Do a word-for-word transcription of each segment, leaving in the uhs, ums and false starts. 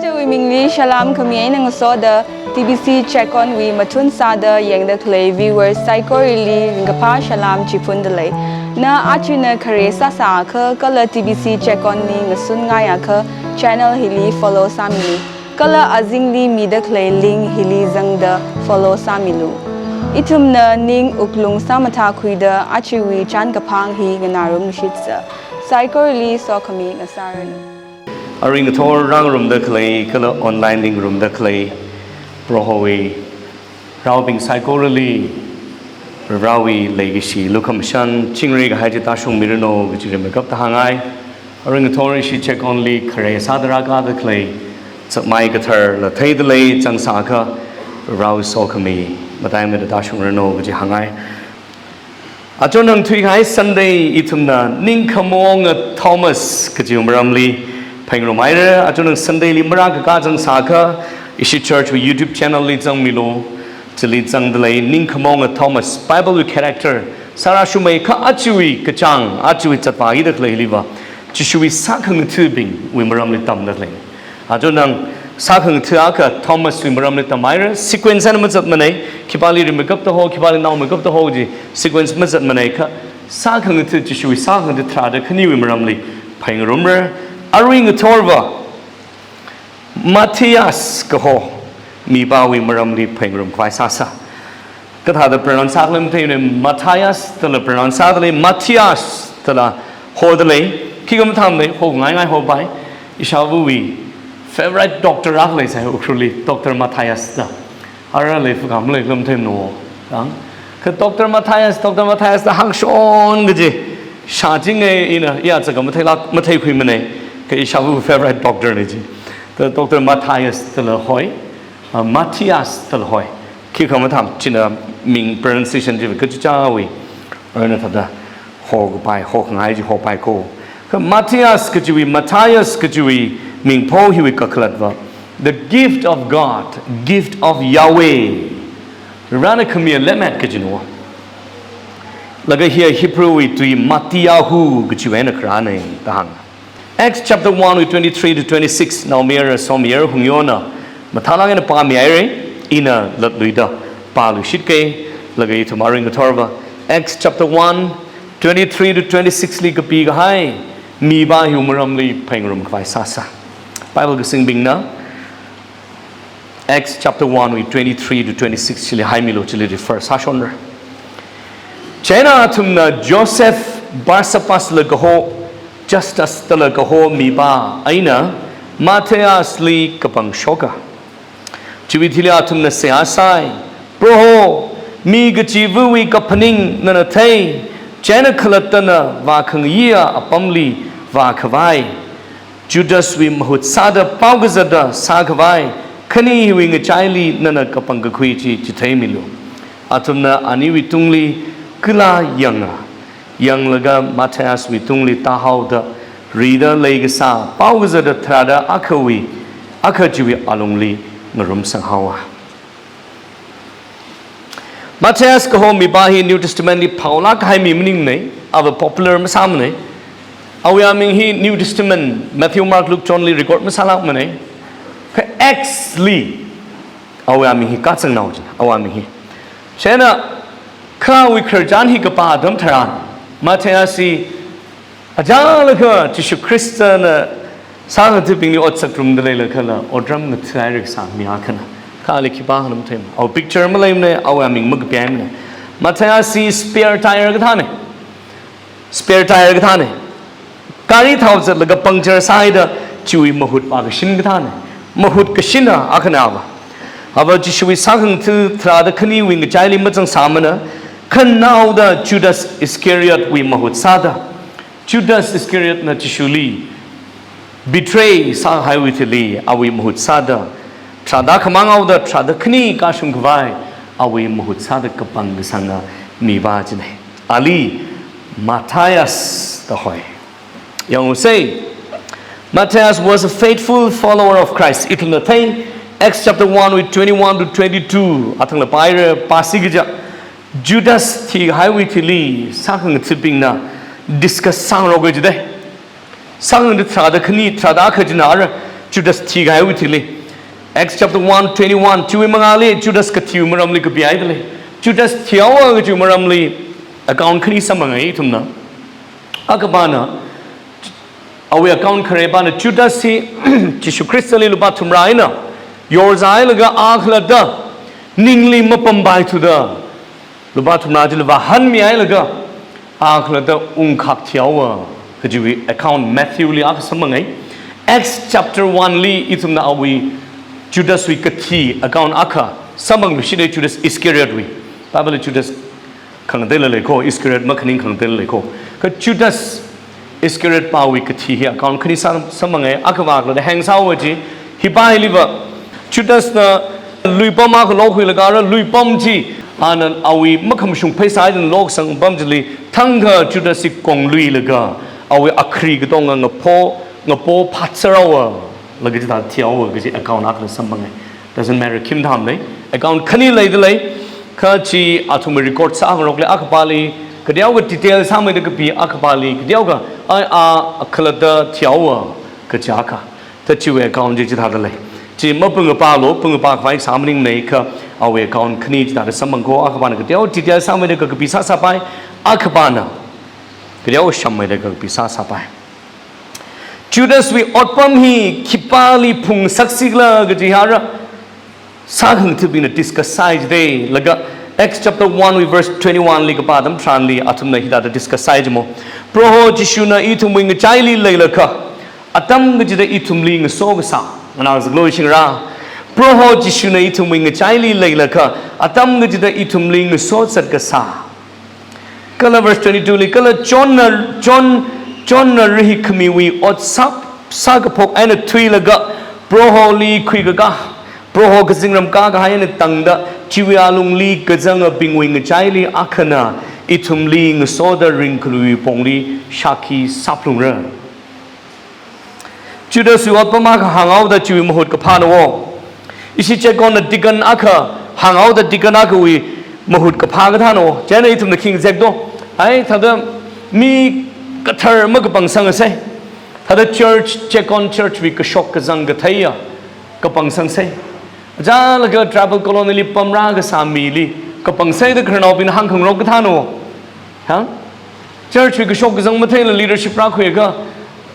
Ajawui mingli salam khami eina ngasoda T B C Check On wui mathun sāda yangda khalei viewers saikorali ringkaphā salam chiphundalei. Na ajana khare sāsākha kala T B C Check On li ngasunngaiakha channel hili follow sāmilu. Kala azingli mida khalei link hili zangda follow sāmilu. Ithumna ning wuklung sāmathākhuida ajawui chānkaphang hi nganārumshitsa. Saikorali sokhami ngasāranu. Arui ngathor rāngarumda khalei kala online li ngarumda khalei Prohowui raobing saikorali Prohowui leikashi lukhamashan chingri kahai chi tāshungmiranu kaji rimeikapta hāngngai. Arui ngathor ishi Check On li khare sāda rākāda khalei chākmai katharla theidalei, chānsākha Prohowui sokhami mataimei tāshungranu kaji hāngngai. Achonang thuikahai Sunday ithumna ningkhamaonga Thomas kajiwui maramli phaningrumhaira. Achonang Sunday li marākakā chānsākha ishi church wui YouTube channel li zangmilu. Chili zangdalei ningkhamaonga Thomas, Bible wui character sārāshungmeikha ajawui kachāng, ajawui zatvākida khaleiliva Jishuwui sākhangathabingwui maramli tamda khalei. Achonang sākhangatha akha Thomas wui maramli tamhaira, sequence eina mazatmanei, khipāli rimeikapta ho, khipāli naomeikapta ho kaji sequence mazatmanei kha sākhangatha Jishuwui sākhangatha tharāda khaniwui maramli phaningrumra. Arui ngathorva Matthias kaho mipāwui maramli phaningrumkhavai sāsa. Kathāda pronounce sākhala matheimana, Matthias dala pronounce sādalei, Matthias dala hodalei, khikha mathāmana, hongaingai hopai. Ishāvawui favorite doctor akha leisai Ukhrulli, Doctor Matthias da. Ara leifukam leikhala matheimana. Ang, kha Doctor Matthias, Doctor Matthias da hāngshon kaji shāchinga ina, iya chaka matheilāk, matheikhuimana, kha ishāvawui favorite doctor na ji. Da Doctor Matthias dala hoi, ah, Matthias dala hoi. Khikha mathāmana, china ming pronunciation chi kachichāwui eina thāda hokapai, hokhangai chi hopai ko. Kha Matthias kajiwui, Matthias kajiwui mingpho hiwui kakhalatva, the gift of God, gift of Yahweh. Varena khami lemmet kajina. Laga hiya Hebrew wui tui Mattiyahu kajiwui eina kharāna da hāng. Acts chapter one wui twenty-three to twenty-six, naomayara, somayara, hungyona mathālāk eina pāmihaira, ina latluida pāluishitke, laga ithum arui ngathorva Acts chapter one, twenty-three to twenty-six li kapikahai mipā hiwui maramli phaningrumkhavai sāsa. Bible kasingbingna Acts chapter one wui twenty-three to twenty-six chili haimilu, chili refer sāshonra. Chieina athumna Joseph, Barsabas la kaho, Justus dala kaho mipā eina Matthiasli kapangshoka. Chiwui thili athumna seihā sāi, Proho, mi kachivawui kaphaning nana thei, chieina khalattana vākhangayiya apamli vākhavai, Judaswui mahut sāda pao kazata sākhavai khani hiwui ngachaili nana kapangkakhui chi chitheimilu. Athumna aniwui tungli kala yanga, yanglaga Matthiaswui tungli tāhaoda, rida leikasā pao kazata tharāda akhawui, akha chiwui alungli ngarumsanghaowa. Matthias kaho mipā hi New Testament li phaolāk kahai mi maningnei, ava popular masāmanei. Awui aming hi New Testament, Matthew, Mark, Luke, John li record masālākmanei. Kha Acts li awui aming hi kachāngnao china, awui aming hi. Chieina kha awui khararchan hi kapā atam tharan, Matthias hi achālakha Jishu Khristana sākhangathabingli ot sāngarumda leilakhala otram ngathahaira kasā mi akhana. Kha ali khipākhana matheimana. Awui picture maleimanei, awui aming makapihaimana. Matthias hi spare tire kathānei. Spare tire kathānei. Gari thao zatlaga puncture sāhaida chiwui mahut vākashin kathānei. Mahut kashina akhana ava. Ava Jishuwui sākhangatha tharāda khaniwui ngachaili mazangsāmana. Khanaoda Judas Iscariotwui mahut sāda, Judas Iscariotna Jishuli betray sāhaiwui thili awui mahut sāda, tharāda khamang haoda tharāda khani kashungkhavai awui mahut sāda kapangkasanga mipā chinei. Ali Matthias da hoi. Yangusei, Matthias was a faithful follower of Christ. Ithumna thei, Acts chapter one wui twenty-one to twenty-two, athangla pāhaira, pāsi kaja. Judas thihaiwui thili sākhangathabingna discuss sāngarok kaji dei. Sākhangatha tharāda khani, tharāda akha china ara, Judas thikahaiwui thili. Acts chapter one twenty-one, chiwui mangāli Judas kathiwui maramli kapihaida lei. Judas thihaowa kajiwui maramli account khani samphanga ithumna. Akhapana, awui account kharepana Judas hi Jishu Khristali lupā thumrā eina yorzāhailaga a khalatta ningli mapampaithuda, lupā thumrā chili vāhanmihailaga a khalatta ungkhak thihaowa kajiwui account Matthewli akha samphangai. Acts chapter one li ithumna awui Judaswui kathi account akha samphangluishitda, Judas Iscariotwui. Bibleli Judas khangateila leiko, Iscariot makhaning khangateila leiko. Kha Judas Iscariot pāwui kathi hi account khani sam-, samphangai. Akhava khalatta hāngsāhaowa chi, hi pā hiliva Judasna luipam akha lokhuilaga rā luipam chi, ana awui makhamashung pheisā eina lokasang pam chili thangkha Judas hi kongluilaga awui akhri katonga ngapo, ngapo phatsarhaowa laga chithā thihaowa kaji account akhala samphangai. Doesn't matter khim thāmlei, account khani leida lei. Kha chi athumwui record sāngarokli, akhapāli kateokha detail sāmeida kapi, akhapāli kateokha ai a khalatta thihaowa kaji akha. Thā chiwui account chi chithāda lei. Chi mapungapālu, pungapā khavai sā maningnei, kha awui account khani chithāda samphangko, akhapana kateo detail sāmeida kakapi sāsāpai, akhapana kateo shammeida kakapi sāsāpai. Judaswui otpam hi khipāli phungsaksi khala kaji hi ara sākhangathabingna discuss sāi jidalei, laga Acts chapter one wui verse twenty-one li kapā atam tharanli athumna hithāda discuss sāi jimo. Proho Jishuna ithumwui ngachaili leilakha atam kachida ithumli ngaso kasā. Nganāzaklu shingra. Proho Jishuna ithumwui ngachaili leilakha atam kachida ithumli ngaso zat kasā. Kala verse twenty-two li, kala Johnna, John, Johnna rahikkhamiwui ot sāp, sākaphok eina thuilaga Proholi khuikakā, Proho kazingram kākahai eina tangda, chiwui alungli kazangabingwui ngachaili akhana ithumli ngasoda ringkhaluiwui pongli shākhi sāphalungra. Judaswui otpam akha hānghaoda chiwui mahut kaphāna wo. Ishi checkonna deacon akha hānghaoda deacon akhawui mahut kaphā kathāna wo. Chieina ithumna khi ngazek do? Ai, thāda mi kathar makapangsangsa. Thāda church, checkon churchwui kashok kazang katheiya kapangsangsa. Achālakha tribal colonyli pamrā kasā mili kapangsai da khararnaobingna hāngkhangarok kathāna wo. Ha? Churchwui kashok kazang matheila leadership rākhuiakha,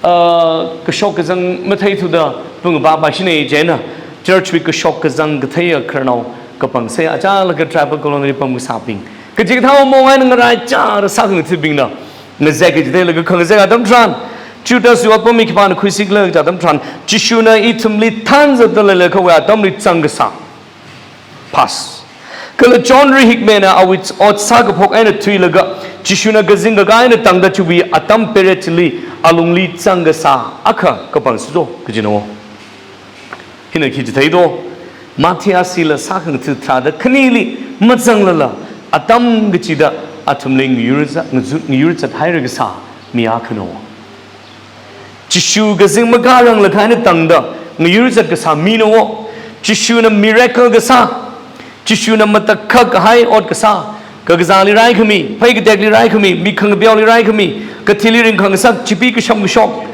ah, kashok kazang matheithuda pungapā pāshina, chieina churchwui kashok kazang katheiya khararnao kapangsai, achālakha tribal colonyli pam kasābing. Kachikathā mong eina ngaraichāda sākhangathabingna ngazek jidalei, laga khangazek atam tharan, Judaswui otpam hi khipāna khuisi khala kaja atam tharan, Jishuna ithumli thanzatda leilakhawui atamli zang kasā. Pass. Kala John rahikmina awui ot sākaphok eina thuilaga, Jishuna kazingkakā eina tangda chiwui atam period chili alungli zang kasā akha kapangsa do kajina wo. Hina khi chithei do? Matthias hila sākhangatha tharāda khanili mazanglala, atam kachida athumli ngayur zat, ngazu-, ngayur zathaira kasā mi akhana wo. Jishu kazing makāranglakha eina tangda ngayur zat kasā mina wo. Jishuna miracle kasā, Jishuna matakhak kahai ot kasā, kakazāli raikhami, phei katekli raikhami, mi khangapeoli raikhami, kathili ringkhangasak, chipi kasham kashok,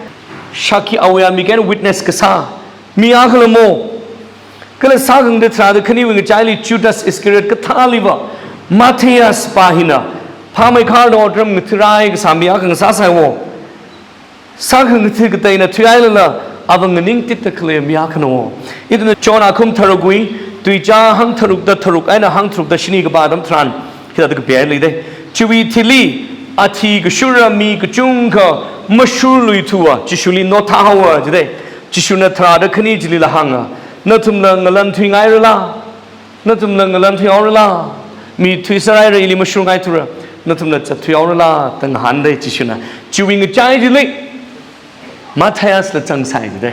shākhi awui amik eina witness kasā mi akhala mo. Kala sākhangatha tharāda khaniwui ngachaili Judas Iscariot kathāliva Matthias pā hina phāmeikharda otram ngatharai kasā mi akha ngasāsai wo. Sākhangatha kateina thuihailala, ava nganingtitda khalei mi akhana wo. Ithumna John akhum tharukwui, tuichā hangtharukda tharuk eina hangtharukda shini kapā atam tharan, hithāda kapihailei da. Chiwui thili, athi kashura mi kachungkha mashurluithuwa, Jishuli nothahaowa jida. Jishuna tharāda khani chilila hānga, nathumla ngalānthuingairala? Nathumla ngalānthuihaorala? Mi thuisāraira ili mashurngaithura, nathumla zatthuihaorala da ngahānda Jishuna. Chiwui ngachai chili Matthiasla zangsai jida.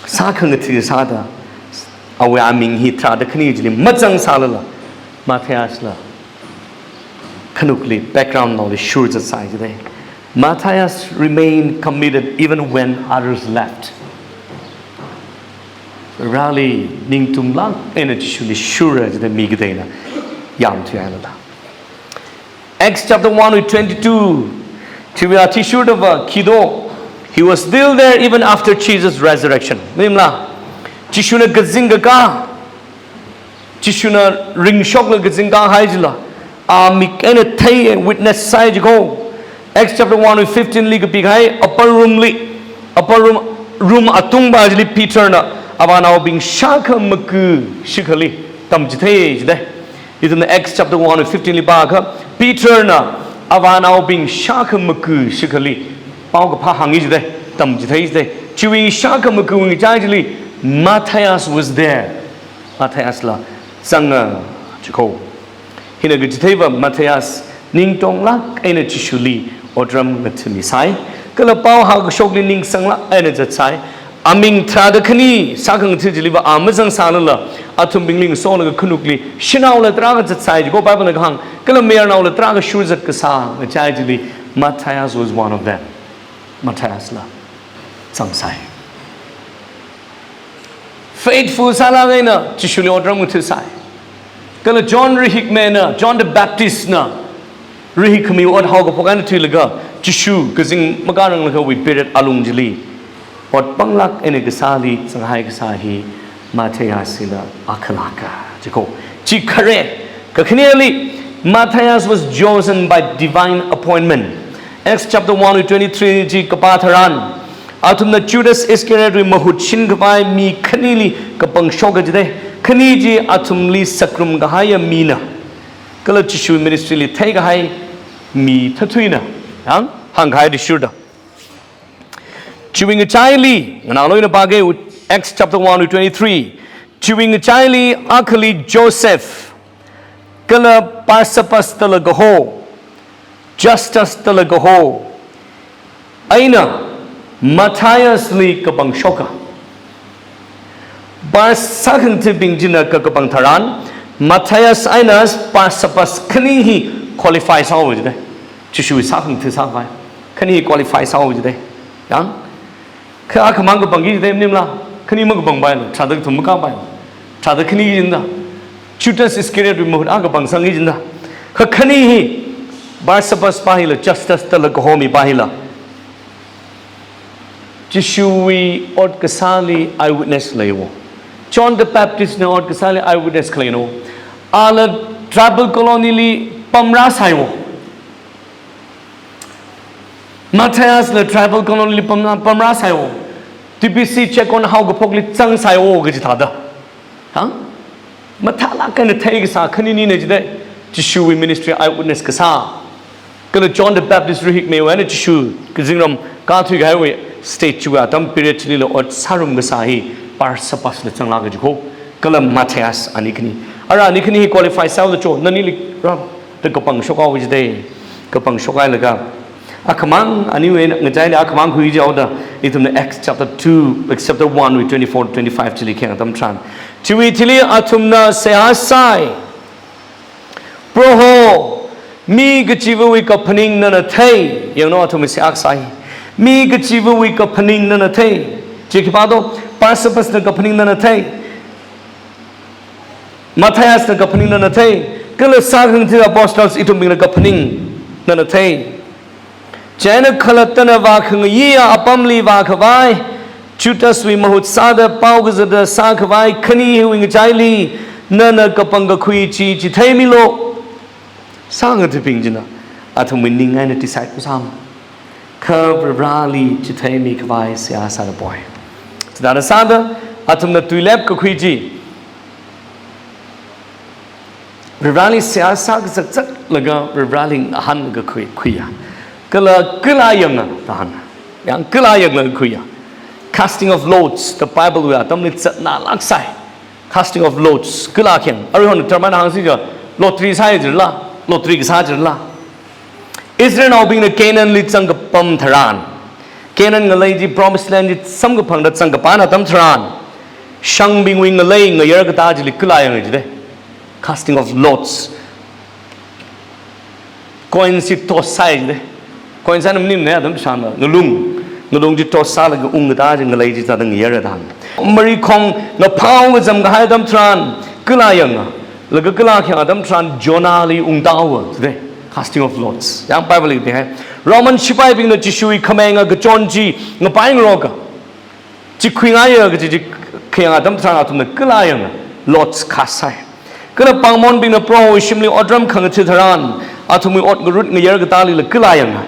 Sākhangatha sāda, awui aming hi tharāda khani chili mazangsālala, Matthiasla khanukli, background naoli shurzatsai jida. Matthias remained committed even when others left. Rali ningtumlāk eina Jishuli shura jida mi kateina yamthuihailala. Acts chapter one wui twenty-two, Chiwui athishurdava khi do, he was still there even after Jesus' resurrection. Maningla, Jishuna kazing kaka, Jishuna ringshokla kazing kahai chila, a mik eina thei witness sāi jiko. Acts chapter one wui fifteen li kapikahai upper room li, upper room, room atungva chili Peter na avānaobing shākha maku shikhali tamchithei jidei. Ithumna Acts chapter one wui fifteen li pākha, Peter na avānaobing shākha maku shikhali paokaphā hāngi jidei, tamchithei jidei. Chiwui shākha maku ngachai chili, Matthias was there. Matthias la zanga jiko. Hina kachitheiva Matthias ningtonglāk eina Jishuli otram ngathami sāi. Kala pao hākashokli ningsanglāk eina zatsai. Aming tharāda khani sākhangatha chiliva a mazangsālala, athumbingli ngasolaga khanukli shanaola tarākha zatsai jiko Bible na kahāng. Kala mayarnaola tarākha shurzat kasā ngachai chili, Matthias was one of them. Matthias la zangsai. Faithful sālāk eina Jishuli otram ngathasai. Kala John rahikmeina, John the Baptist na rahikkhami ot haokaphok eina thuilaga, Jishu kazing makāranglakhawui period alung chili ot panglāk eina kasāli zanghai kasā hi Matthias hila akhalāka jiko. Chi khare, kakhaneli, Matthias was chosen by divine appointment. Acts chapter one wui twenty-three chi kapā tharan, athumna Judas Iscariot wui mahut shinkhavai mi khanili kapangshoka jidei. Khani chi athumli sākrum kahaiya mina, kala Jishu ministry li theikahai mi thathuina, hāng, hāngkahai athishurda. Chiwui ngachaili, nganāloina pāke, Acts chapter one wui twenty-three. Chiwui ngachaili akhali Joseph, kala Barsabas dala kaho, Justus dala kaho, eina Matthias li kapangshoka. Bar sākhangathabing china kakapang tharan, Matthias eina Barsabas khani hi qualify sāhaowa jidei. Jishu sākhangatha sākhavai khani hi qualify sāhaowa jidei. Yang, kha akhamang kapangki jidei maningla, khani makapangpaila, tharāda kathum makāpaila, tharāda khani jida. Judas Iscariot wui mahut akha pangsangki jida. Kha khani hi, Barsabas pā hila, Justus dala kaho mi pā hila, Jishuwui ot kasāli eyewitness leiwo. John the Baptist na ot kasāli eyewitness khaleino. Ala tribal colony li pamrāsaiwo. Matthias la tribal colony li pam, pamrāsaiwo. T B C checkon haokaphokli zangsaiwo kaji thāda. Hāng? Mathālāk eina theikasā khanini na jidei, Jishuwui ministry eyewitness kasā. Kala John the Baptist rahikmeiwui eina Jishu kazingram kāthuikahaiwui stage wui atam period chilila ot sārum kasā hi Barsabas la zanglāka jiko. Kala Matthias ani khani. Ara ani khani hi qualify sāhaoda cho, nanili rāda kapangshokhaowa jidei. Kapangshokhailaga, akhamang, aniwui ngachaili akhamang khui jihaoda, ithumna Acts chapter two, Acts chapter one wui twenty-four, twenty-five chili khayang atam tharan, chiwui thili athumna seihā sāi. Proho, mi kachivawui kaphaning nana thei. Yangno, athumwui seihā kasā hi. Mi kachivawui kaphaning nana thei. Chi khipā do, Barsabas na kaphaning nana thei. Matthias na kaphaning nana thei. Kala sākhangatha apostles ithumbingna kaphaning nana thei. Chieina khalattana vākhangayiya apamli vākhavai, Judaswui mahut sāda pao kazata sākhavai khani hiwui ngachaili nana kapangkakhui chi chitheimilu. Sākhangathabing china athumwui ning eina decide kusam. Kha Varivarāli chitheimi khavai seihā sāda poi. Chithāda sāda athumna tuilep kakhui chi, Varivarāli seihā sākazakzaklaga Varivarāli ngahānlaga khui, khuiya. Kala kala yanga da hānga. Yang kala yanglaga khuiya. Casting of lots, the Bible wui atamli zatnā lāksai. Casting of lots, kala khayang. Aruihon term eina hāngsi ja, lottery sāi jirala, lottery kasā jirala. Israelnaobingna Canaanli zangkapam tharan, Canaan ngalei chi, Promised Land chi samkaphangda zangkapam atam tharan, shangbingwui ngalei ngayar katā chili kala yanga jidei. Casting of lots. Coin chi toss sāi jidei. Coin sāna maningne atam tharan, ngalung, ngalung chi toss sālaga ungkatā chi ngalei chi zāda ngayarra da hānga. Marikhong ngaphao kazam kahai atam tharan, kala yanga. Laga kala khayang atam tharan Jonahli ungtāhaowa jidei. Casting of lots. Yang Bible li kapi hai. Roman shipaibingna Jishuwui khameng kachon chi ngapai ngaroka, chi khuingaiya kaji chi khayang atam tharan athumna kala yanga, Lord's khasai. Kala pāngmonbingna Prohowui shimli otram khangatha tharan, athumwui ot ngarut ngayar katālila kala yanga.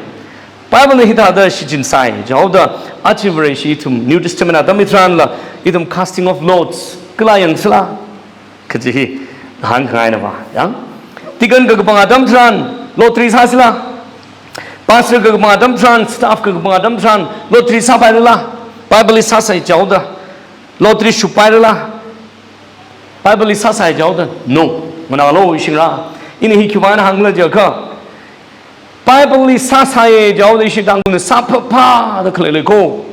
Bible na hithāda shichinsai, jihaoda aja Vareshi ithum New Testament atam hitharanla, ithum casting of lots kala yangsila kaji hi ngahānkhangaina va, yang. Deacon kakapang atam tharan lottery sāsila. Pastor kakapang atam tharan, staff kakapang atam tharan lottery sāpailala, Bible li sāsai jihaoda, lottery shupailala, Bible li sāsai jihaoda, no. Nganālu ishingra. Ina hi khiwuivang hāngla jiakha, Bible li sāsai jihaoda ishi Tangkhulna sāphapha da khalei lei ko.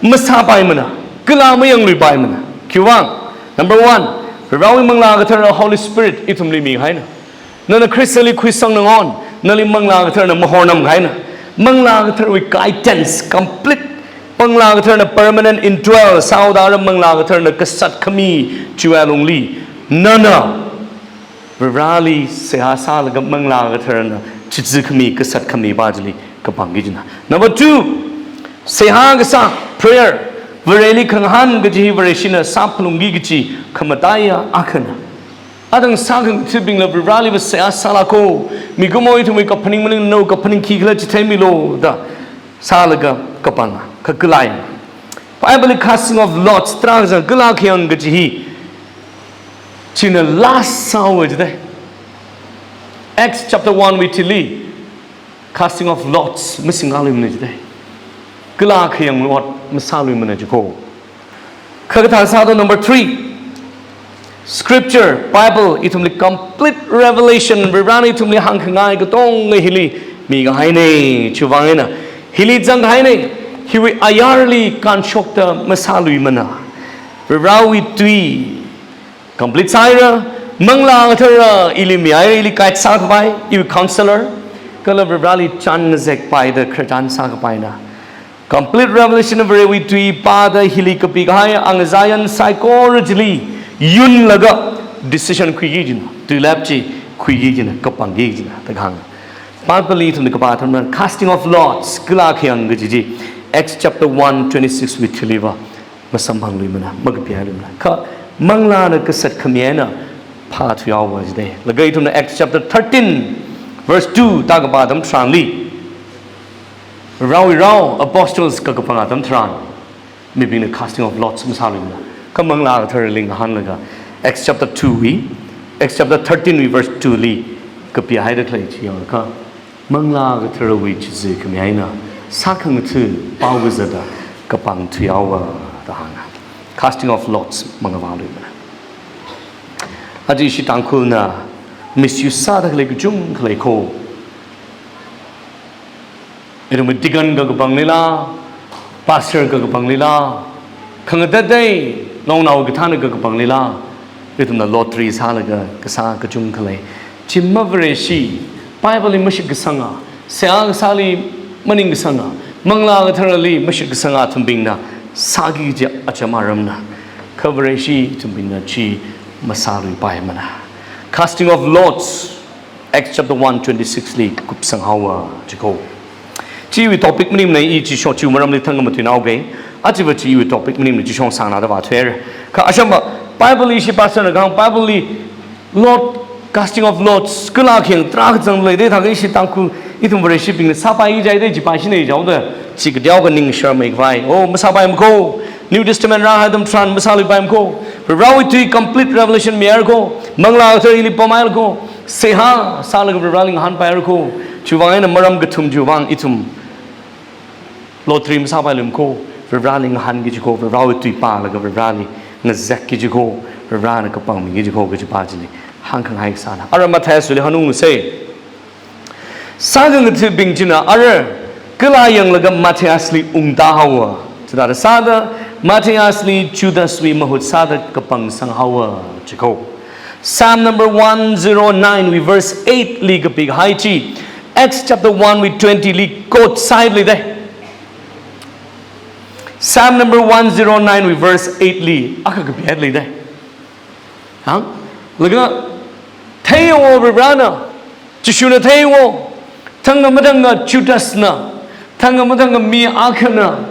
Masāpaimana, kala mayangluipaimana. Khiwuivang? Number one, Varewui Manglā Kathara, Holy Spirit ithumli mihaina. Nana Khristali khuisangna ngon, nali Manglā Katharana mahornamhaina. Manglā Katharawui guidance complete. Manglā Katharana permanent indwell sāhaoda, ara Manglā Katharana kasat khami chiwui alungli nana Vareli seihā sālaga Manglā Katharana chichi khami, kasat khami pa chili kapangki kajina. Number two, seihā kasā, prayer. Vareli khangahān kaji hi Vareshina sāphalungki kaji khamataiya akhana. Adang sākhangathabingla Vareli va seihā sālu ko. Mikumo ithumwui kaphaning maningna kaphaning khikhala chitheimilu da sālaga kapanga, kha kala yanga. Bible li casting of lots, tarākha kala khayang kaji hi, china last sāhaowa jidalei. Acts chapter one wui thili, casting of lots masingkāluimana jidalei. Kala khayang ot masāluimana jiko. Kha kathā sāda number three, Scripture, Bible, ithumli complete revelation, Varena ithumli hāngkhangai katonga hili mikahaina, chiwuivang eina hili zanghaina, hiwui ayarli kanshokta masāluimana. Varewui tui complete sāhaira, Manglā Kathara ili mihaira, ili guide sākapai, iwui counselor, kala Vareli chān ngazekpaida khararchan sākapaina. Complete revelation of Varewui tui pāda hili kapikahai angazayān saikora chili yunlaga decision khuiki kajina, tuilap chi khuiki kajina, kapangki kajina da kahāng. Bible li ithumna kapā atam tharan casting of lots, kala khayang kaji chi, Acts chapter one twenty-six wui thili va masamphangluimana, makapihailuimana. Kha Manglāna kasat khami eina phāthuihaowa jidalei. Laga ithumna Acts chapter thirteen verse two da kapā atam tharanli, Varewui Rao, apostles kakapang atam tharan, mibingna casting of lots masāluimana. Kha Manglā Katharali ngahānlaga, Acts chapter two wui, Acts chapter thirteen wui verse two li kapihaida khalei chi yangakha, Manglā Katharawui chichi khami eina sākhangatha pao kazata kapangthuihaowa da hānga. Casting of lots mangavāluimana. Aja ishi Tangkhulna misuse sāda khalei kachungkha lei ko. Ithumwui deacon kakapanglila, pastor kakapanglila, khangatatei longnao kathāna kakapanglila, ithumna lottery sālaga kasā kachungkha lei. Chi mavareshi, Bible li mashitkasanga, seihā kasāli maningkasanga, Manglā Katharali mashitkasanga athumbingna sāki kaji acham aramna. Kha Vareshi athumbingna chi masāluipaimana. Casting of lots, Acts chapter one twenty-six li kupsanghaowa jiko. Chiwui topic maningmana, i chi shong chiwui maramli thang matuinaoke. Aja va chiwui topic maningmana, chi shong sāngnada vāthuihaira. Kha asham va, Bible li ishi pastor na kahāng, Bible li lot, casting of lots, kala khayang tarākha zangda lei, chithākha ishi Tangkhul, ithum Vareshibingna sāpai jidalei, chi paishina jihaoda, chi kateokha ning sharmei khavai. Oh, masāpaimako. New Testament rāhai atam tharan masāluipaimako. Varewui tui complete revelation mihairako. Manglā Kathara ili pamhairako. Seihā sālaga Vareli ngahānpairako. Chiwuivang eina maram kathum chiwuivang ithum lottery masāpailuimako. Vareli ngahānki jiko. Varewui tui pālaga Vareli ngazekki jiko. Varena kapangmiki jiko kaji pa chili hāngkhangai sāna. Ara Matthias li hanung se. Sākhangathabing china ara kala yanglaga Matthias li ungtāhaowa. Chithāda sāda Matthias li Judas wui mahut sāda kapangsanghaowa jiko. Psalm number one zero nine wui verse eight li kapikahai chi, Acts chapter one wui twenty li quote sāhaida lei. Psalm number one zero nine wui verse eight li akha kapihaida lei. Hāng? Laga theihaowa Varena, Jishuna theihaowa, Thangkha mathangkha Judasna, thangkha mathangkha mi akhana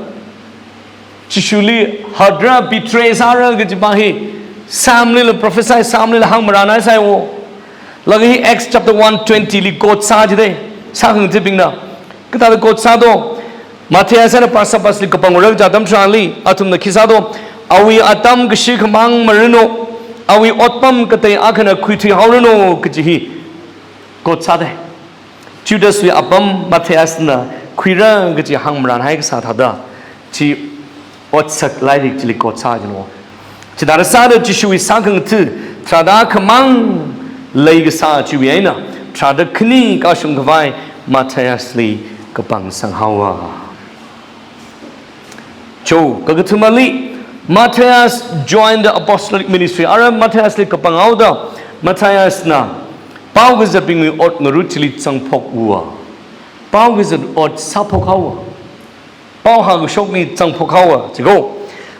Jishuli hatra betray sāra kajipa hi Psalmlila prophesy, Psalmlila hāngmarānhaisai wo. Laga hi Acts chapter one twenty li quote sā jide, sākhangathabingna. Kathāda quote sā do, Matthias eina Barsabbasli kapanghaora kaja atam tharanli, athumna khi sā do, awui atam kashi khamang maranu, awui otpam katei akhana khuithuihaoranu kaji hi quote sāde. Judaswui apam Matthiasna khuira kaji hāngmarānhai kasā thāda, chi otsak lairik chili quote sā jino. Chithāda sāda Jishuwui sākhangatha tharāda khamang leikasā chiwui eina, tharāda khani kashung khavai Matthiasli kapangsanghaowa. Cho, kakathumali, Matthias joined the apostolic ministry. Ara Matthiasli kapanghaoda, Matthiasna paokazatbingwui ot ngarut chili zangphokhaowa. Paokazat ot sāphokhaowa. Pao hākashokli zangphokhaowa, jiko.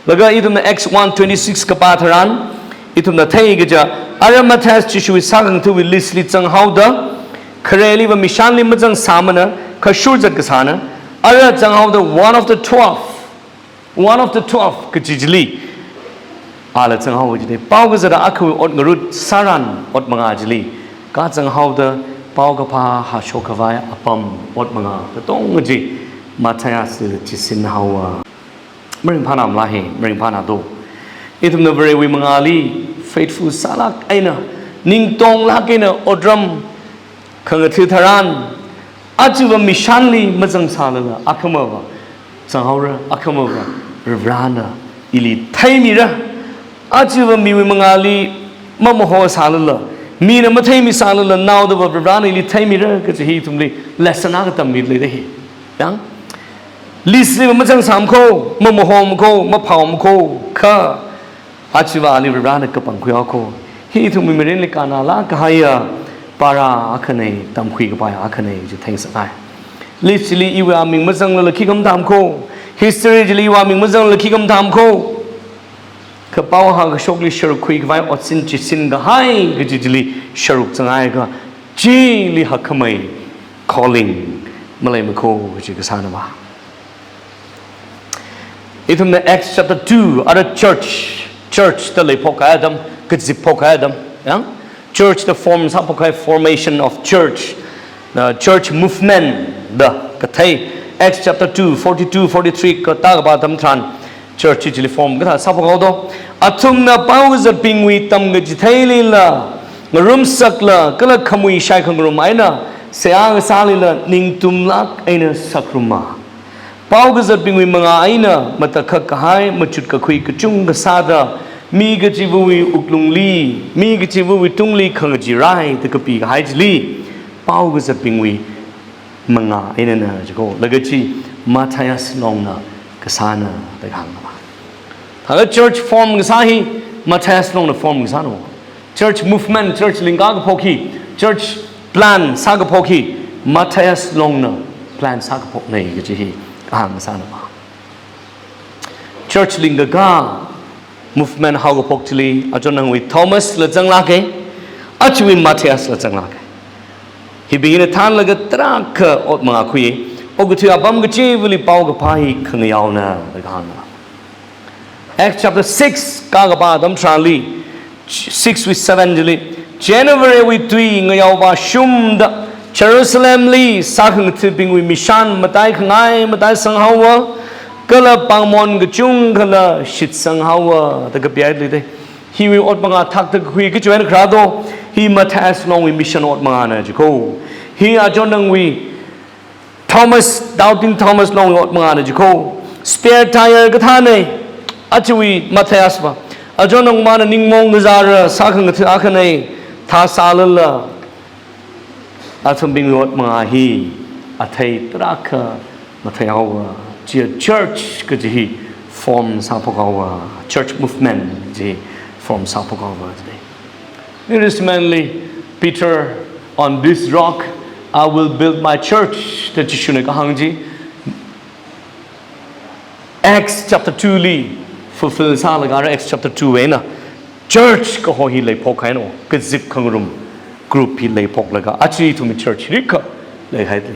Laga ithumna Acts one twenty-six kapā tharan, ithumna thei kaja, ara Matthias Jishuwui sākhangatha̱wui list li zanghaoda, khareliva mishanli mazangsāmana, kashur zat kasāna, ara zanghaoda one of the twelve, one of the twelve kaji chili, ala zanghaowa jide, paokazata akhawui ot ngarut sāran ot mangā chili, kazanghaoda paokaphā hāshok khavai apam ot mangā katonga chi Matthiasli chisinhaowa. Maringphānamala hi, maringphāna do. Ithumna Varewui mangāli faithful sālāk eina, ningtonglāk eina otram khangatha tharan, ajava mishanli mazangsālala, akhamava zanghaora, akhamava Varivarana ili theimira. Ajava miwui mangāli mamahosālala, mina matheimisālala, naodava Varivarana ili theimira kaji hi ithumli lesson akha tammi leida hi. Yang? List liva mazangsāmakho, mamahomkho, maphaomkho, kha ajava ali Varivarana kapangkhuihaokho. Hi ithumwui mirinli kannalāk kahaiya para akhana, tamkhui kapai akhana chi theingasakngai. List chili iwui aming mazanglala khikha mathāmakho, history chili iwui aming mazanglala khikha mathāmakho. Kha pao hākashokli sharuk khui khavai otsin chisin kahai kaji chili sharuk zanghaiakha, chili hakkhamei calling maleimakho kaji kasānava. Ithumna Acts chapter two, ara church, church da leiphok kahai atam, kazipphok kahai atam, yang? Church da form sāphok kahai, formation of church, uh, church movement da kathei. Acts chapter two, forty-two, forty-three katā kapā atam tharan, church chili form kathā sāphok haodo. Athumna paokazatbingwui tamkachitheilila ngarumsakla, kala khamui shaikhangarum eina seihā kasālila ningtumlāk eina sakruma. Paokazatbingwui mangā eina matakhak kahai machut kakhui kachungkha sāda, mi kachivawui wuklungli, mi kachivawui tungli khangachee rai da kapi kahai chili, paokazatbingwui mangā einana jiko, laga chi Matthias longna kasāna da kahāngna. Thāda church form kasā hi Matthias longna form kasāna. Church movement, church lingkā kaphok hi, church plan sākaphok hi Matthias longna plan sākaphokna kaji hi kahāng kasāna. Church lingkakā movement haokaphok chili, achon nangwui Thomasla zanglāka, ajawui Matthiasla zanglāka. Hibingna thānlaga tarākha ot mangā khui, okathui apam kachivali paokaphā hi khangayaona da kahāngna. Acts chapter six kakapā atam tharanli, six wui seven chili, chieina Varewui tui ngayao vāshungda Jerusalemli sākhangathabingwui mishan mataikhangai mataisanghaowa, kala pāngmon kachungkhala shitsanghaowa da kapihaida leida. Hiwui ot mangā thakda kakhui kachi eina kharā do, hi Matthias longwui mission ot mangāna jiko. Hi achon nangwui Thomas, doubting Thomas longwui ot mangāna jiko. Spare tire kathāna, ajawui Matthiasva. Achon nangmana ningmong kazāra, sākhangatha akhana, thāsālala, athumbingwui ot mangā hi athei tarākha matheihaowa, chiya church kaji hi form sāphok haowa, church movement kaji form sāphok haowa jida. New Testament li Peter, "On this rock I will build my church," da Jishuna kahāng chi. Acts chapter two li fulfill sālaga ara Acts chapter two wui eina church kaho hi leiphok kahaina, kazip khangarum group hi leiphoklaga aja ithumwui church rikha Leihaili.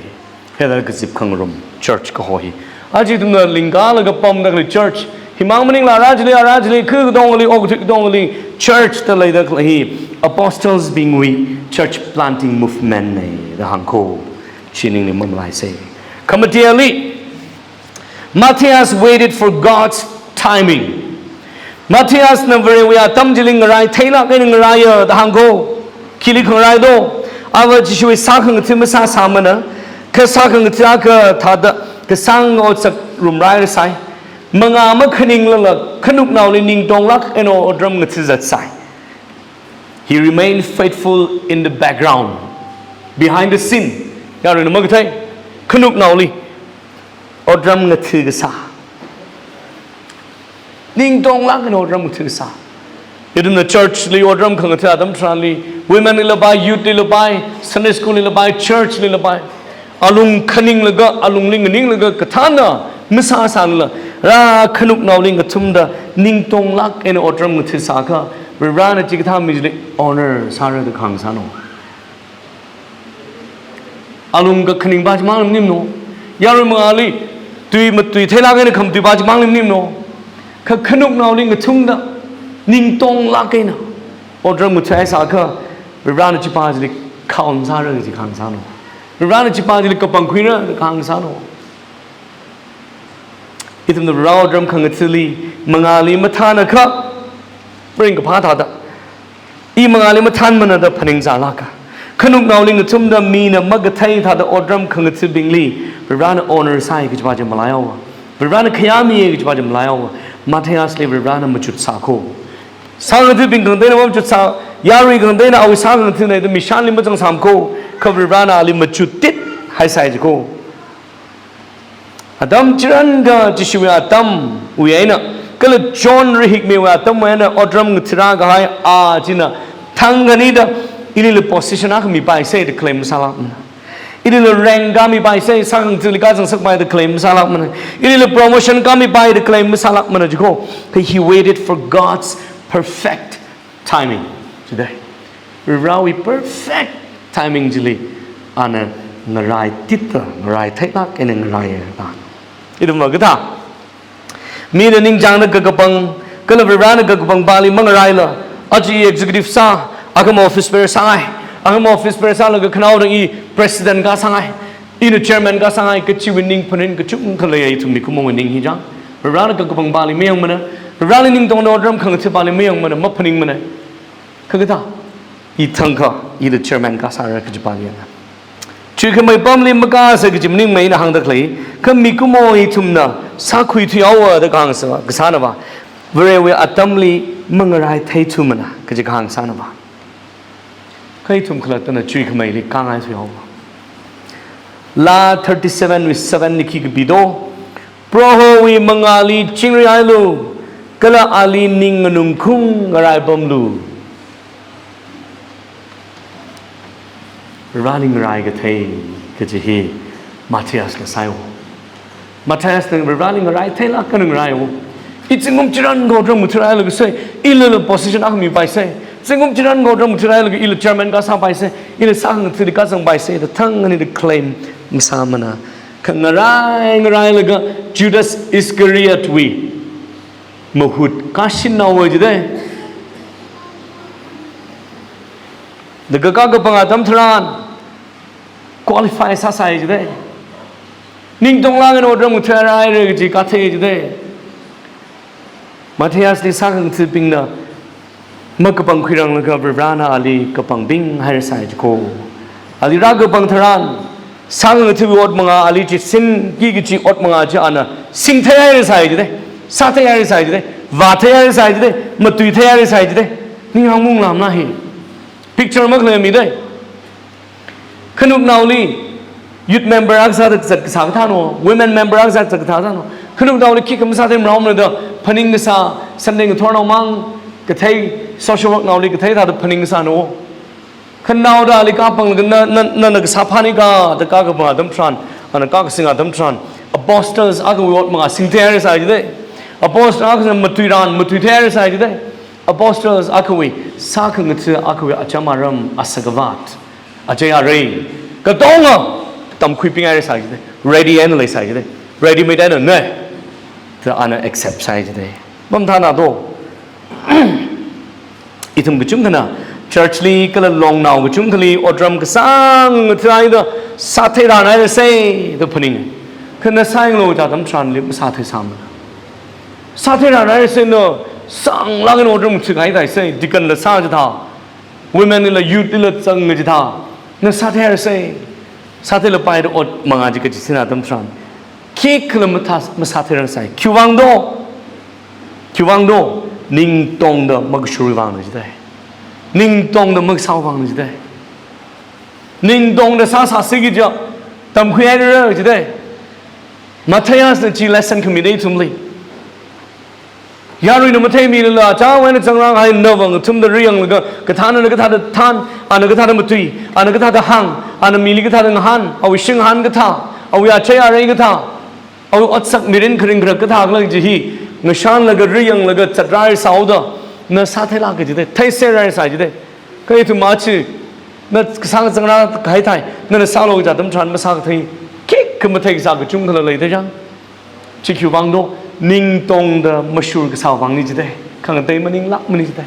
Hithāda kazip khangarum church kaho hi. Aja ithumna lingkalaga pamda khalei church. Himang maningla ara chili, ara chili, khu katongali, okathui katongali, church da leida khalei hi apostles bingwui church planting movement na da hāngko. Chi ningli mamalaisa. Khamateli, Matthias waited for God's timing. Matthiasna Varewui atam chili ngarai theilāk eina ngaraiya da hāngko. Khili khangarai do? Ava Jishuwui sākhangatha masāsāmana, kha sākhangatha akha thāda kasāng otsak rumrairasai. Mangā makhaninglala khanuknaoli ningtonglāk eina otram ngathazatsai. He remained faithful in the background, behind the scene. Yaruina makathei, khanuknaoli otram ngatha kasā. Ningtonglāk eina otram ngatha kasā. Ithumna church li otram khangatha atam tharanli, women lila pai, youth lila pai, Sunday school lila pai, church lila pai. Alung khaninglaga, alungli nganinglaga, kathāna masāsālala, ara khanuknaoli ngathumda ningtonglāk eina otram ngatha sākha, Varena chikathā mi chili honor sāra da kahāng sāno. Alung kakhaning pa chimang lim nim no. Yarui mangāli tui matui theilāk eina khamatui pa chimang lim nim no. Kha khanuknaoli ngathumda ningtonglāk eina otram ngathaisākha, Varena chi pa chili count sāra kaji kahāng sāno. Varena chi pa chili kapangkhuira da kahāng sāno. Ithumna Vare otram khangathali mangāli mathānakha, ringkaphā thāda, i mangāli mathānmana da phaningsālāka. Khanuknaoli ngathumda mina makathei thāda otram khangathabingli Varena honor sāi kaji pa chi maleihaowa. Varena khayāmi kaji pa chi maleihaowa. Matthiasli Varena machut sāko. Sākhangathabing khangateina machut sā, yarui khangateina awui sākhangathana da mishanli mazangsāmko, kha Varena ali machuttit haisai jiko. Atam chiranga Jishuwui atamwui eina, kala John rahikmiwui atamwui eina otram ngathara kahai a china thang khanida, ilila position akha mipaisa da claim sālākmana. Ilila rank akha mipaisa, sākhangathali kazang sākpai da claim sālākmana. Ilila promotion akha mipai da claim sālākmana jiko. He waited for God's perfect timing. Chida, Varewui perfect timing chili ana ngarai tita, ngarai theilāk eina ngaraiya da. Ithum makathā, mina ningchāngda kakapang, kala Varena kakapang pali mangaraila, aja executive sā, akhama office bearer sāngai, akhama office bearer sālaga khanaoda i president kasāngai, ina chairman kasāngai kachiwui ningphaning kachungkha leiya ithum mikumowui ning hi chang. Varena kakapang pali mayangmana, Vareli ningtongda otram khangatha pali mayangmana, maphaningmana. Kha kathā, i thangkha, ila chairman kasāra kaji pali yanga. Chuikhamei pamli makasā kaji maningmei ina hāngda khalei, kha mikumo ithumna sākhuithuihaowa da kahāng sā, kasāna pa. Varewui atamli mangarai theithumana kaji kahāng sāna pa. Kha ithum khalattana chuikhameili kangai thuihaowa. Laa thirty-seven wui seven li khi kapi do. Prohowui mangāli chingrihailu, kala ali ning nganungkhaung ngaraipamlu. Vareli ngarai kathei kaji hi Matthiasna sāiwo. Matthiasna Vareli ngarai theilāk eina ngaraiwo. I zingkum chiranga otram ngathara laga sai, ilila position akha mipaisa. Zingkum chiranga otram ngathara laga ila chairman kasāpaisa, ila sākhangathali kazangpaisa da thang khanida claim masāmana. Kha ngarai, ngarailaga Judas Iscariotwui mahut kashinnaowa jida. Da kakā kapang atam tharan qualify sāsai jida. Ningtonglāk eina otram ngatharaira kaji kathei jida. Matthiasli sākhangathabingna makapangkhuiranglaga Varena ali kapangbing hairasai jiko. Ali rākapang tharan, sākhangatha ot mangā ali chi sinki kaji ot mangā chi ana singthei hairasai jida. Sāthei hairasai jida. Vāthei hairasai jida. Matuithei hairasai jida. Ninghāng munglamna hi. Picture makhalei mi dai. Khanuknaoli youth member akha sāda zat kasā kathāno, women member akha sāda zat kasā kathāno. Khanuknaoli khikha masāthei maraomana da phaning kasā, Sunday ngathornao mang kathei, social work naoli kathei thāda phaning kasāno. Khanaoda ali kapanglaga na, na, na, na kasā phānika da kakapang atam tharan, ana kakasing atam tharan, apostles akhawui ot mangā singthei hairasai jida. Apostles akhana matuiran, matuithei hairasai jida. Apostles akhawui, sākhangatha akhawui acham aram, asakavāt, achei arei, katonga tamkhuibing haira sāi jide. Ready eina leisai jide. Ready made eina ne. Da ana accept sāi jide. Mamathāna do. Ithum kachungkhana, church li kala longnao kachungkhali otram kasāng thaida sāthei rānai rase da phaning. Kha na sāyanglu kaja atam tharanli masāthei sāmana. Sāthei rānai rase na, sānglāk eina otram chikahai thai se, deacon la sā chithā, women la youth la zang chithā, na sāthei rase, sāthei lapai da ot manga chi kachi sina atam tharan. Khikhala mathā, masāthei rāsai. Khiwuivang do, khiwuivang do, ning tongda makashurwui vangna jidai. Ning tongda makasāwui vangna jidai. Ning tongda sāsāsi kaja, tamkhui haira jidai. Matthias na chi lesson khami dei ithumli. Yaruina matheimilala, chāwui eina zangrang hai navang athumda riyanglaga, kathāna na kathāda than, ana kathāda matui, ana kathāda hāng, ana mili kathāda ngahān, awui shinghān kathā, awui achei arei kathā, awui otsak mirin kharing kharak kathā khala kaji hi, ngashanlaga riyanglaga zatrāsāhaoda, na sātheilāka jide, theiserrāsai jide. Kha ithum achi, na kasāng zangrang kahai thai, nana sālu kaja atam tharan masākathei, khikha mathei kasā kachungkhala leida jang. Chi khiwuivang do, ning tongda mashur kasāwui vangna jidai. Khangatei maninglākmana jidai.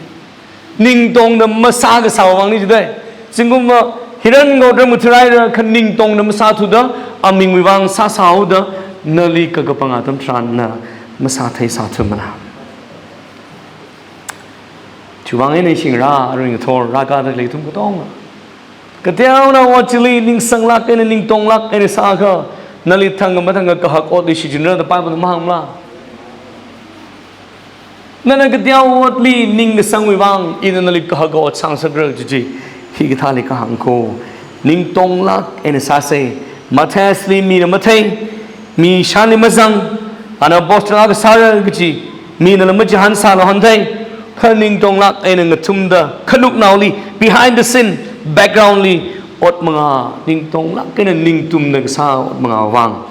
Ning tongda masā kasāwui vangna jidai. Zingkumva hiran ngotram ngatharaira kha ning tongda masāthuda, amingwui vang sāsāhaoda, nali kakapang atam tharan na masāthei sāthumana. Chiwui vang eina shingra, arui ngathor, rākada khalei ithum katonga. Kateonao ot chili ningsanglāk eina ningtonglāk eina sākha, nali thangkha mathangkha kahak otli shichinra da Bible na mahāngmala? Nana kateo otli ning kasangwui vang, ina nali kahak ot sāngasakra kaji chi, hikathāli kahāng ko. Ningtonglāk eina sāsei, Matthias li mina mathei, mi shanli mazang, ana apostle akha sāra kaji, minala machihān sālu hanthei, kha ningtonglāk eina ngathumda, khanuknaoli, behind the scene, background li, ot manga, ningtonglāk eina ningtumda kasā ot mangawui vang,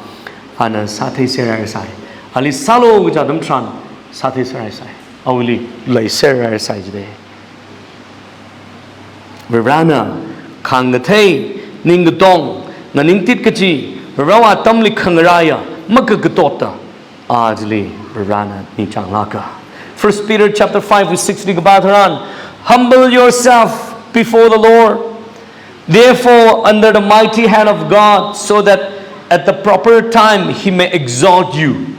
ana sāthei serrāsai. Ali sālu kaja atam tharan, sāthei serrāsai. Awuili leiserrāsai jide. Varivarana, khāngkathei, ningkatong, nganingtit kachi, Varewui atamli khangaraiya, makakatotta, a chili Varivarana ningchānglāka. First Peter chapter five verse six li kapā tharan, "Humble yourself before the Lord, therefore under the mighty hand of God, so that at the proper time he may exalt you."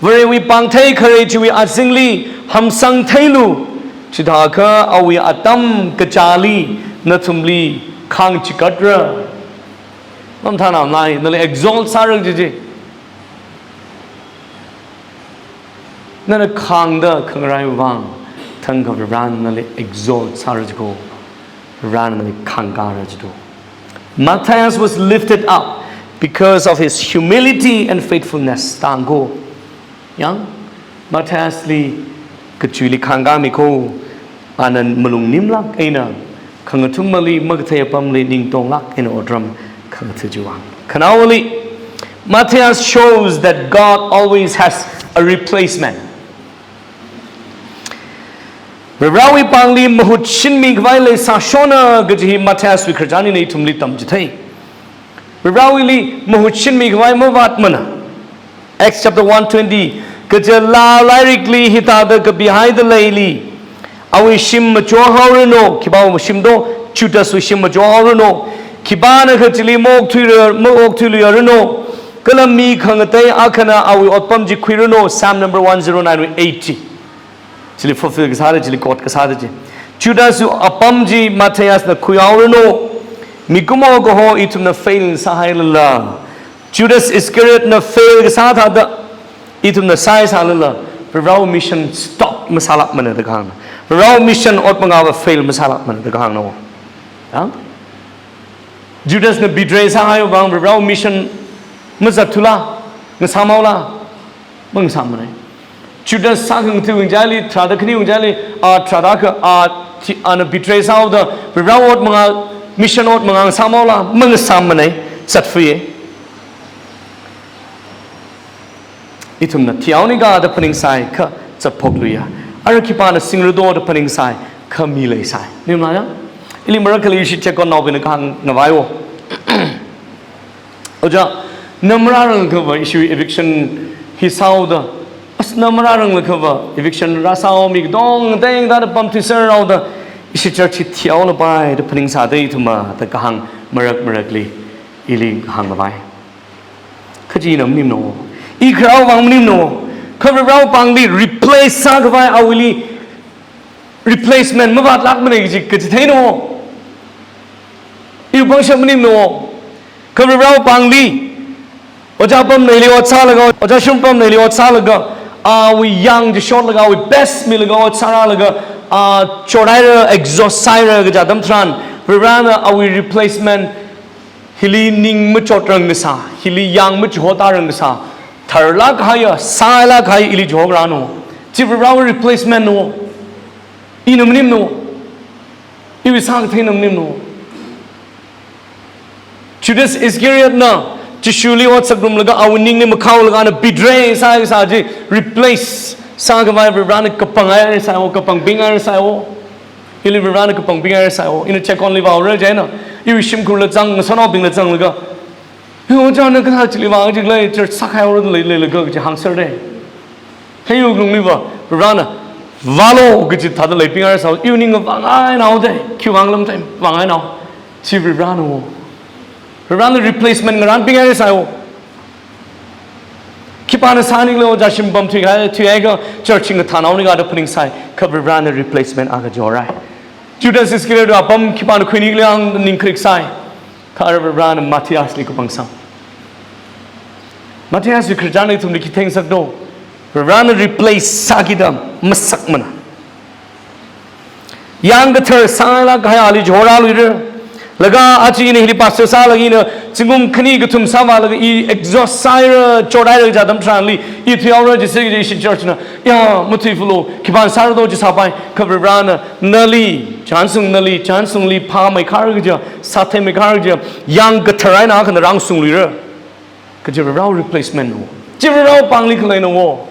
Varewui pāngthei kharei chiwui azingli hamsang theilu, chithākha awui atam kachāli nathumli khāngchikatra. Mamathānamlai, nali exalt sāra kaji chi. Nana khāngda khangaraiwui vang, thangkha Varivarana nali exalt sāra jiko, Varivarana nali khāngkara jito. Matthias was lifted up because of his humility and faithfulness. Tangko. Yang, Matthias li kachuili khāngkami ko, ana malung nimlāk eina, khangathumali, makathei apamli, ningtonglāk eina otram khangatha chiwui vang. Khanaowali, Matthias shows that God always has a replacement. Varivarawui pāngli mahut shinmi khavai leisāshona kaji hi Matthias wui khararchan hina ithumli tamchithei. Varivarawuili mahut shinmi khavai mavātmana. Acts chapter one twenty, kaja Laa lairikli hithāda kapihaida leili, awui shim machohaoranu, khipāwui shim do, Judaswui shim machohaoranu, khipānakha chili maokthuira, maokthuiluiranu, kala mi khangatei akhana awui otpam chi khuiranu, Psalm number one zero nine wui eight chi. Chili fulfill kasāda, chili quote kasāda chi. Judaswui apam chi Matthiasna khuihaoranu. Mikumo kaho ithumna fail sāhailala, Judas Iscariotna fail kasā thāda ithumna sāhaisālala, Varivarawui mission stop masālākmana da kahāngna. Varivarawui mission ot mangava fail masālākmana da kahāngna. Ya? Judasna betray sāhaiwui vang Varivarawui mission mazatthuila, ngasāmhaola, mangasāmanei. Judas sākhangatha wungchaili, tharāda khani wungchaili, a tharāda kha, a thi-, ana betray sāhaoda, Varivarawui ot manga, mission ot manga ngasāmhaola, mangasāmanei, zatfui. Ithumna thihaonika da phaningsai kha zatphokluiya. Ara khipāna singrado da phaningsai kha mi leisai. Nimla ya? Ili marakhali ishi check on naobingna kahāng ngavai wo. Ojā, na marāranglakha va ishi eviction hi sāhaoda. As na marāranglakha va eviction rāsāhao mi katong teng da pamthuiser haoda. Ishi church hi thihaolapai da phaningsā da ithumva da kahāng marak marakli ili hānglapai. Kha chi ina maningmana. I kharāwui vang maningmana. Kha Varivarāwui pāngli replace sākhavai awuili replacement mavātlākmana kaji, kaji theina. Iwui pangshap maningmana. Kha Varivarāwui pāngli, Ojā Pamneili ot sālaga, Ojā Shungpamneili ot sālaga, awui yāng chi shotlaga, awui best milaga ot sārālaga, a, chothaira, exhaust sāhaira kaja atam tharan, Varivarāna awui replacement hili ning machotrang ngasā, hili yāng machihotarang ngasā, tharlāk kahaiya, sālāk kahai ili chihorāna. Chi Varivarāwui replacement na. Ina maningmana. Iwui sākatheina maningmana. Judas Iscariotna Jishuli ot sāngarumlaga awui ningli makhaolaga ana betray sākasā chi replace sākhavai Varivarāna kapanghaira sāwo, kapangbinghaira sāwo. Ili Varivarāna kapangbinghaira sāwo. Ina check on li vāhaora chieina, iwui shimkhurla zang, ngasotnaobingla zanglaga, "He, ojā, na kathā chili vāng chikla, church sākahaihaora da lei, leilaga," kaji hāngserda. He, iwui lungli va, Varivarāna, "Vālu," kaji thāda leibinghaira sāwo. Iwui ning vāngainao da, khi vānglam da, vāngainao. Chi Varivarāna wo. Varivarāna replacement ngarānbinghaira sāwo. Khipāna sānikhala Ojā Shungpam thuikahai, thuiakha church hi ngathānao nika da phaningsai, kha Varivarāna replacement akha chihorāi. Judas Iscariot apam khipāna khuinikhala ning krik sai. Kha Varivarāna Matthiasli kapangsang. Matthiaswui khararchan ithumli khi thengsakdo. Varivarāna replace sākida masakmana. Yāng kathar sālāk kahai ali chihorāluira. Laga aja ina hili pastor sālaga ina zingkum khani kathum sāvālaga i exhaust sāhaira, chothaira kaja atam tharanli, i thuihaora jisi kaji ishi church na, ya, mathuifalu, khipāna sārado chi sāpai, kha Varivarāna nali, chānsung nali, chānsungli phāmeikhar kaja, sātheimeikhar kaja, yāng kathar eina akhana rāngasungluira. Kaji Varivarāwui replacement na wo. Chi Varivarāwui pāngli khaleina wo.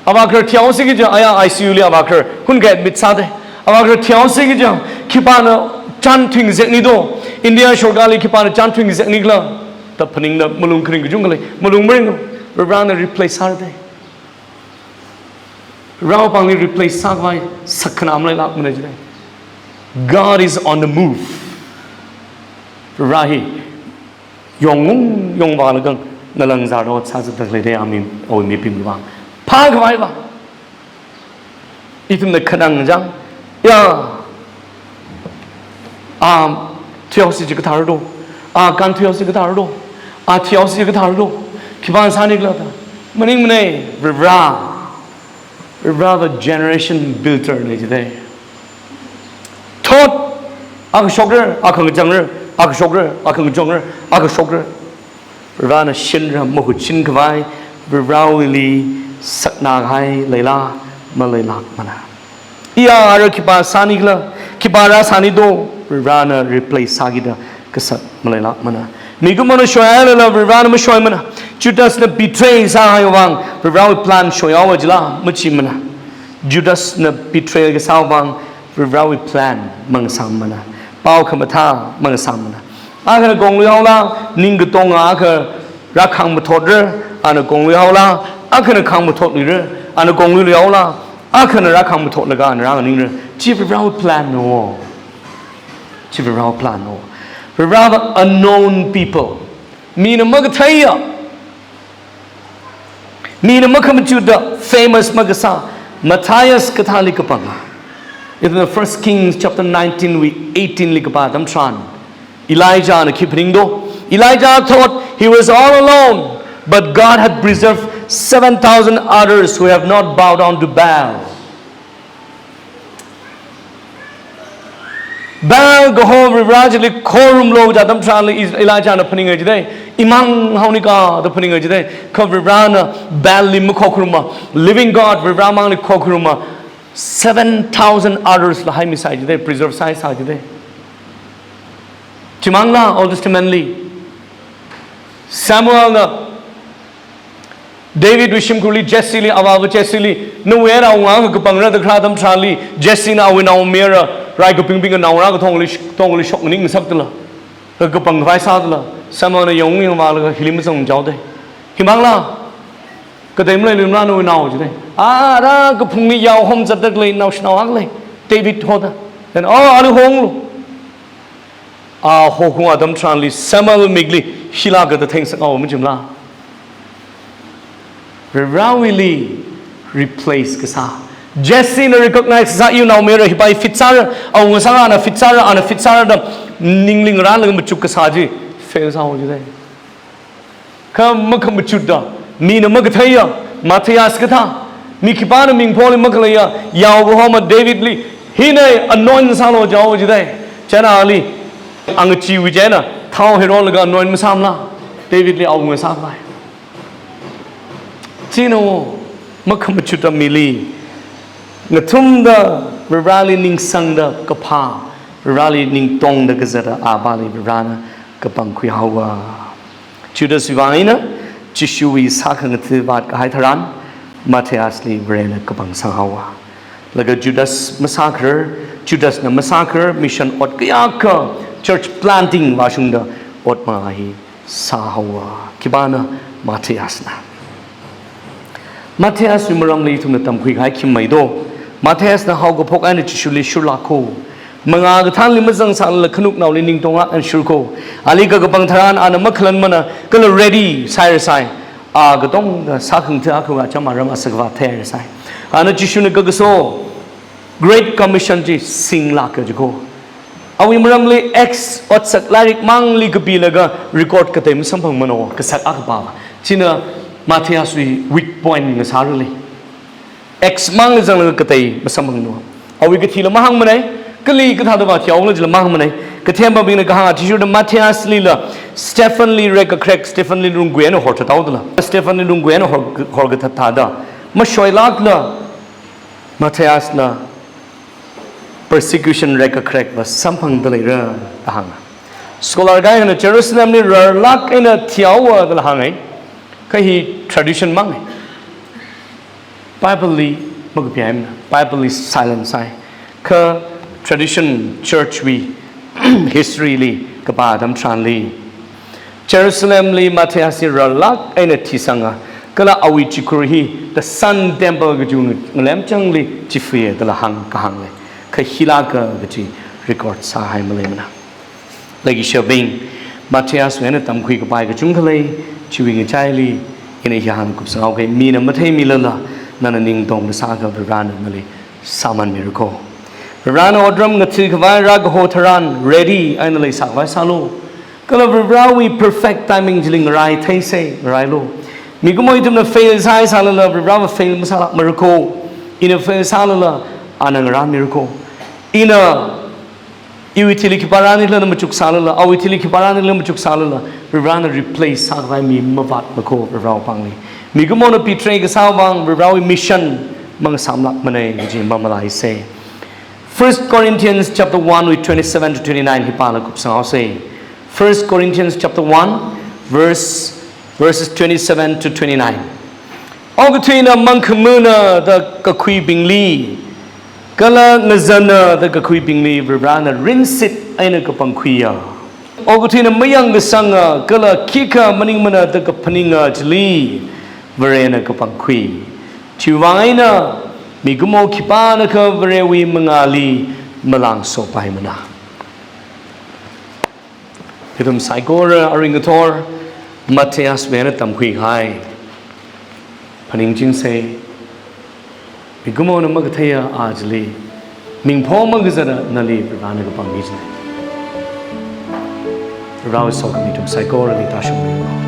Avākhar thihaosi kaja, aya I C U li avākhar, hun kha admit sāda. Avākhar thihaosi kaja, khipāna chān thuingazek nido. India sorkarli khipāna chān thuingazek nikhala da phaningda malung kharing kachungkha lei, malung maringlo. Varivarāna replace sāra da. Varivarāwui pāngli replace sākhavai sakkhana maleilākmana jida. God is on the move. Varivarā hi yongung yongvālaga ngalāngzāda ot sāzatda leida, ami, awui mibingwui vang. Phākhavai va. Ithumna khanang chang, ya, a, thuihaosi chi kathāra do, a, kānthuihaosi kathāra do, a, thihaosi kathāra do, khipāna sānikhala da. Maningmana, Varivarā. Varivarā va generation builder na jida. Thot, akha shokra, akha ngachāngra, akha shokra, akha ngachāngra, akha shokra. Varivarāna shinra, mahut shinkhavai, Varivarāwuili sakna kahai leila, maleilākmana. Iya ara khipā sānikhala, khipā rāsānido, Varivarāna replace sākida kasat maleilākmana. Mikumona shoihailala Varivarāna mashoimana. Judasna betray sāhaiwui vang Varivarāwui plan shoihaowa jila, machimana. Judasna betray kasāwui vang Varivarāwui plan mangasāmana. Pao khamathā mangasāmana. Akhana kongluihaola, ning katonga akha rākhangmathotra, ana kongluihaola, akhana khangmathotluira, ana kongluiluihaola, akhana rākhangmathotlaga ana rānganingra. Chi Varivarāwui plan na wo. Chi Varivarāwui plan na wo. Varivarā va unknown people. Mina makatheiya, mina makhamachutda, famous makasā, Matthias kathāli kapanga. Ithumna First Kings chapter nineteen wui eighteen li kapā atam tharan, Elijahna khi phaningdo. Elijah thought he was all alone, but God had preserved seven thousand others who have not bowed down to Baal. Baal kaho Varivarā chili khorumlu kaja atam tharanli Elijahna phaninga jida. Imang haonika da phaninga jida. Kha Varivarāna Baalli makhokharuma. Living God Varivarā mangli khokharuma. Seven thousand others la haimi sāi jida, preserve sāi sāi jida. Chimangla Old Testament li Samuelna Davidwui shimkhurli Jesseli, avāva Jesseli, nawui eina awunga kapangra da kharā atam tharanli, Jessena awui naomayara Rai kapingbing nao rā kathongli, kathongli shok ning sak tala. Ka kapang khavai sā tala. Samuelna yong yong vālaga hili mazang jaode. Himangla. Katei maleilui mara nawi nao jide. A, rā kaphungli yao hom zatdalei nao shanao aklei. David hoda. Then, oh, ali honglu. A, ho hung atam tharanli Samuel mikli hila kata theng sangao machimla. Varivarāwuili replace kasā. Jessena recognize kasā, iwui naomayara hipa i fit sāra, awunga sāra, ana fit sāra, ana fit sāra da ningli ngarānlaga machuk kasā chi fail sāhaowa jide. Kha makhamachutda, mina makatheiya, Matthias kathā, mi khipāna mingpholi makhaleiya, yao kahoma Davidli, hina anoint sālu jihaowa jide. Chieina ali, angachiwui chieina, thao hironlaga anoint masāmala, Davidli awunga sākhavai. Chieina, makhamachutda mili, ngathumda, Varivarāli ningsangda kaphā, Varivarāli ningtongda kazata apāli Varivarāna kapangkhui haowa. Judaswui vang eina, Jishuwui sākhangatha vātkahai tharan, Matthiasli Varena kapangsang haowa. Laga Judas masākharar, Judasna masākharar, mission ot kayākha, church planting vāshungda ot manga hi sāhaowa. Khipāna? Matthiasna. Matthiaswui maramli ithumna tamkhuikahai khi mei do. Matthiasna haokaphok eina Jishuli shurlākko. Mangā kathānli mazangsālala khanuknaoli ningtonglāk eina shurko. Ali kakapang tharan ana makhalanmana kala ready sāhairasai. A katongda sākhangatha akhawui acham aram asakvā theihairasai. Ana Jishuna kakaso Great Commission chi singlāka jiko. Awui maramli Acts otsak lairik mangli kapilaga record katei masamphangmano, kasak akha pāva. China Matthiaswui weak point ngasārali. Acts mangli zanglaga katei masamphangno. Awui kathila mahāngmanei, kali kathāda vāthihaola jila mahāngmanei. Kathembingna kahāng athishurda Matthiaslila, Stephenli rekakharek, Stephenli lungguina horthathaodala. Stephenli lungguina hor, horkathat thāda mashoilākla, Matthiasna persecution rekakharekva samphangda leira da hānga. Scholar kayākhana Jerusalemli rarlāk eina thihaowa dala hāngai. Kha hi tradition mangai. Bibleli makapihaimana. Bibleli silence sāi. Kha tradition churchwui historyli kapā atam tharanli Jerusalemli Matthias hi rarlāk eina thisanga, kala awui chikhur hi the Sun Temple kaji ngalemchangli chifui dala hāng kahāng lei. Kha hilāka kaji record sāhai maleimana. Leikashibing, Matthiaswui eina tamkhui kapai kachungkha lei, chiwui ngachaili ina hi hāngkupsanghaoke, mina matheimilala, nana ningtongda sākha Varivarāna nali sāman mirako. Varivarāna otram ngathakhavai rākaho tharan ready eina leisākhavai sālu. Kala Varivarāwui perfect timing chili ngarai theisei, ngarailu. Mikumo ithumna fail sāhaisālala, Varivarāva fail masālākmarako. Ina fail sālala, ana ngarānmirako. Ina iwui thili khipā rānila machuksālala, awui thili khipā rānila machuksālala, Varivarāna replace sākhavai mi mavātmako Varivarāwui pāngli. Mikumona betray kasā vang Varivarāwui mission mangasamlākmanei kaji mamalaisei. First Corinthians chapter one wui twenty-seven to twenty-nine hi pālaga kupsanghaosei. First Corinthians chapter one, verse, verses twenty-seven to twenty-nine. Okathuina mangkhamana da kakhuibingli, kala ngazana da kakhuibingli Varivarāna rinsit eina kapangkhuiya. Okathuina mayangkasanga kala khikha maningmana da kaphaninga chili Varena kapangkhui. Chiwui vang eina mikumo khipānakha Varewui mangāli malāngsopaimana. Ithum saikora arui ngathor Matthiaswui eina tamkhuikahai phaningchingsei. Mikumona makatheiya a chili, mingpho makazata nali Varivarāna kapangmi chinei. Varivarāwui sokhami ithum saikorali tāshungmiro.